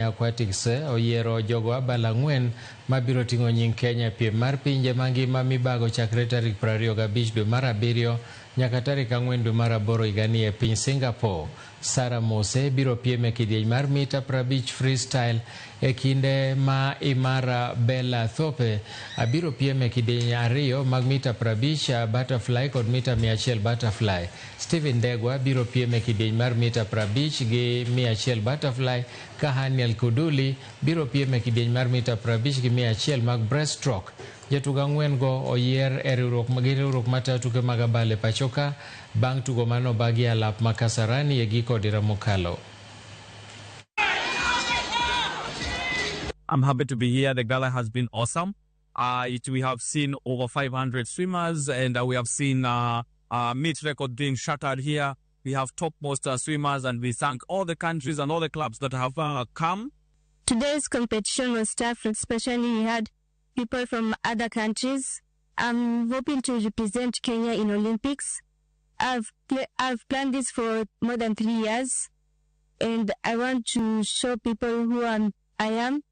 Aquatics oyiero jogo abal ang'wen mabiro ting'o nying Kenya e piem mar pinje mangima mibago chakre tarik 25 dwe mar abiriyo nyaka tarik 4 dwe mar aboro higani e piny Singapore. Sarah Mose biro piem e kidieny mar mita 50 freestyle e kinde ma Imara Bella Thope biro piem e kidieny ariyo mag mita 50 butterfly kod mita 100 butterfly. Stephen Ndegwa biro piem e kidieny mar mita 50 gi 100 butterfly ka Haniel Kuduli biro piem e kidieny mar mita 50 gi 100 mag breaststroke. Jotugo ang'wen go oyier e riwruok gi riwruok matayo tuke mag abal e pachoka bang' tugo mane obagi e alap ma Kasarani e giko odira mokalo. I'm happy to be here. The gala has been awesome. We have seen over 500 swimmers, and we have seen meet record being shattered here. We have topmost swimmers, and we thank all the countries and all the clubs that have come. Today's competition was tough, especially we had people from other countries. I'm hoping to represent Kenya in Olympics. I've planned this for more than 3 years, and I want to show people who I am.